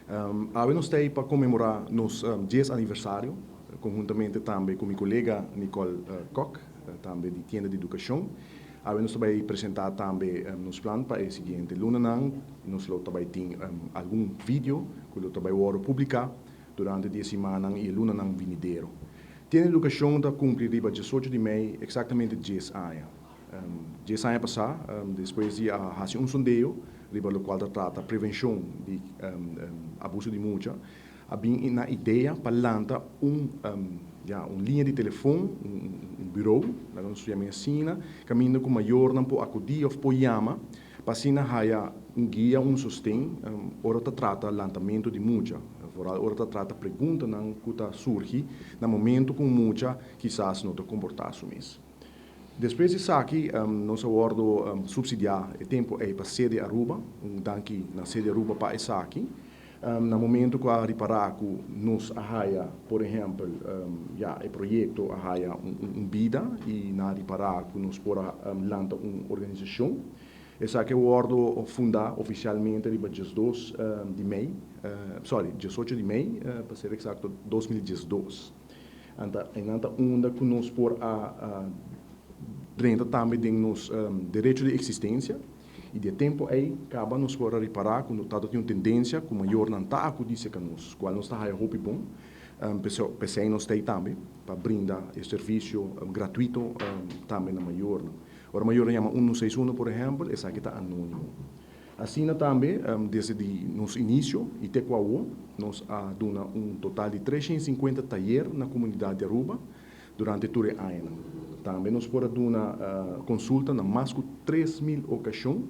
Awe nos ta pa conmemora nos 10 aniversario, conhuntamente tambe cu mi colega Nicole Kock, tambe di Tienda di Educacion. Awe nos ta bay presenta tambe nos plan pa e siguiente lunanan. Nos lo tambe tin algun video cu lo tambe wordo publica durante e siman y lunanan venidero. Tienda di Educacion ta cumpli riba 18 di mei exactamente 10 aña. 10 aña pasa, despues di a haci un sondeo, riba locual ta trata prevencion di abuso di mucha, a bin na idea pa lanta ja, un liña di telefon, un bureau, laga nos yama asina, caminda cu mayornan por acudi of por yama, pa asina haya un guia, un sosten, ora ta trata lantamento di mucha, vooral ora ta trata preguntanan cu ta surgi na momento cu mucha kisas no ta comporta su mes. Despues di esaki, nos a wordo subsidia e tempo ey pa Cede Aruba, un danki na Cede Aruba pa esaki. Na momento cu a ripara cu nos a haya, por ehempel, ja, e proyecto a haya un bida y nan a ripara cu nos por a lanta un organisacion. Esaki a wordo funda oficialmente riba 12 di mei, sorry, 18 di mei, pa ser exacto, 2012. Anto, einan ta unda cu nos por a drenta tambe den nos derecho di existencia y di tempo ey caba nos por a ripara cu nos tin un tendencia cu mayornan ta acudi cu nos, cual nos ta haya hopi bon. Pesey nos t'ey tambe pa brinda e servicio gratuito tambe na mayornan. Ora mayor yama 161, por ehempel, esaki ta anonimo. Asina tambe, desde di nos inicio y te cu awo, nos a duna un total di 350 tayer na comunidad di Aruba durante tur e aña. Tambe nos por a duna consulta na mas cu 3 mil ocasion,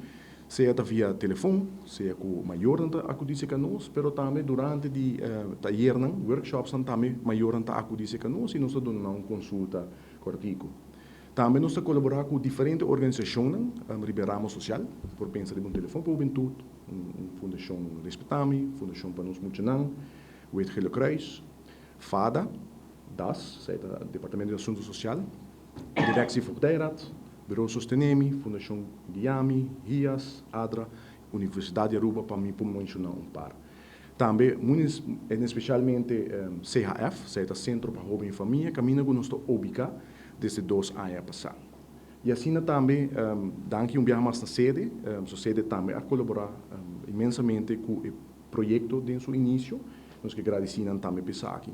sea ta via telefon, sea cu mayornan ta acudi cu nos, pero tambe durante di tayernan, workshops tambe mayornan ta acudi cu nos y nos ta duna un consulta cortico. Tambe nos ta colabora cu diferente organisacion, riba ramo social, por pensa di un Telefon pa Hubentud, un Fundacion Respetami, Fundacion pa Nos Muchanan, Wit Gele Kruis, FADA, DAS, Departamento di Asunto Social, Directie Voogdijraad, Bureau Sostenemi, Fundacion Guiami, HIAS, ADRA, Universidad di Aruba, pa mi por menciona un par. Tambe, especialmente CHF, ta Centro pa Hoben y Famia, caminda cu nos ta ubica desde 2 aña pasa. Y asina tambe, danki un biaha mas na Cede, Cede tambe a colabora inmensamente cu e proyecto den su inicio, nos kier gradici tambe pa esaki.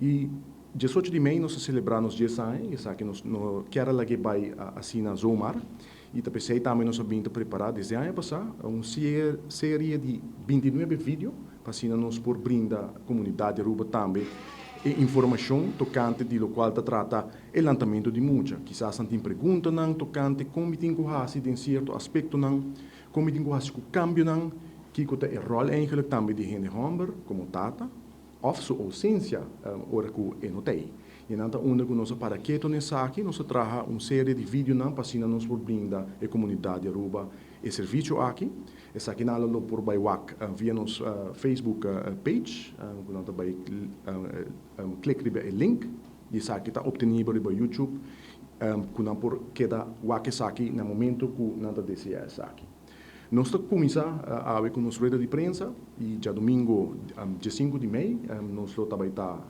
Y 18 di mei nos a celebra nos 10 aña, esaki nos no kier a laga bay asina zomaar, y tambe tambe nos a bin prepara desde aña pasa un serie di 29 video pa asina nos por brinda comunidad di Aruba tambe e informacion tocante di locual ta trata e lantamento di mucha. Kisas tin preguntanan tocante con tin cu haci den cierto aspectonan, con tin cu haci cu cambionan, kico ta e rol eigenlijk tambe di hende homber como tata, of su ausencia ora cu e no t'ey. Y nan ta unda cu nos a para keto n'esaki, nos a traha un serie di videonan pa asina nos por brinda e comunidad di Aruba e servicio aki. Esaki nan lo por bay wak via nos Facebook page, cu nan ta bay click riba e link, y esaki ta obtenibel riba YouTube, cu nan por keda wak esaki na momento cu nan ta desea esaki. Nos ta cuminsa awe cu nos rueda di prensa y diadomingo 5 di mei, nos lo tambe ta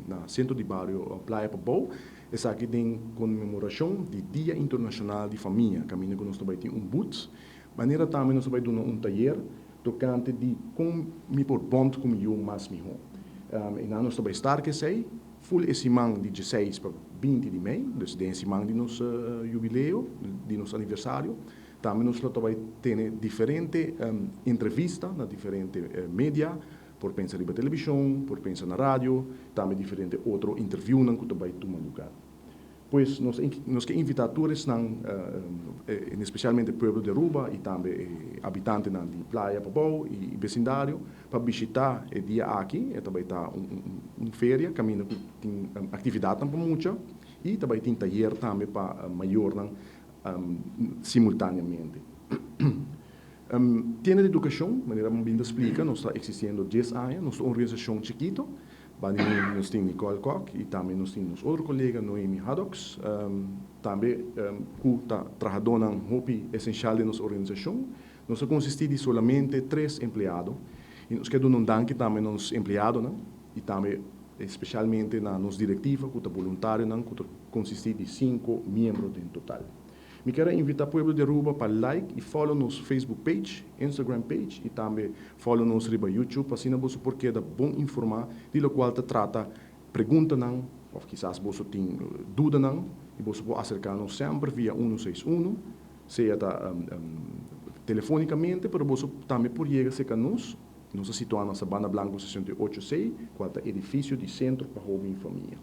na Centro di Bario Playa Pabou. Esaki den conmemoracion di Dia Internacional di Famia, caminda cu nos tambe tin un booth. Manera tambe nos ta bay duna un tayer tocante di con mi por bond cu mi yiu mas miho. Y nos ta bay start esey, full e siman di 16 pa 20 di mei, dus den siman di nos jubileo, di nos aniversario. Tambe nos lo bay tene diferente entrevista na diferente media, por pensa riba television, por pensa na radio, tambe diferente otro interviewnan cu ta bay tuma lugar. Pues nos kier invita tur esnan, especialmente pueblo di Aruba y tambe habitantenan di Playa Pabou y vecindario, pa bishita e dia aki. Tambe ta un feria, caminda cu tin actividad pa mucha y tambe tin tayer tambe pa mayornan simultaneamente. Tienda di Educacion, manera mi a bin splica, nos ta existiendo 10 aña, nos ta un organisacion chikito. Banda nos tin Nicole Kock y tambe nos tin nos otro colega Noemi Haddox, tambe cu ta trahadornan hopi esencial den nos organisacion. Nos ta consisti di solamente tres empleado. I nos ke duna un danki tambe na nos empleadonan i tambe espesialmente na nos direktiva ku ta boluntarionan ku ta konsistí di sinku miembro den total. Mi kier a invitá pueblo di Aruba pa like i follow nos Facebook page, Instagram page i tambe follow nos riba YouTube pa asina boso por keda bon informá di lokual ta trata preguntanan òf kisas boso tin dudanan i boso por aserká nos semper via 161, sea ta telefónikamente pero boso tambe por yega serka nos. Nos ta situá na Sabana Blanco 68 C, kual ta edifisio di Sentro pa Hóben i Famia.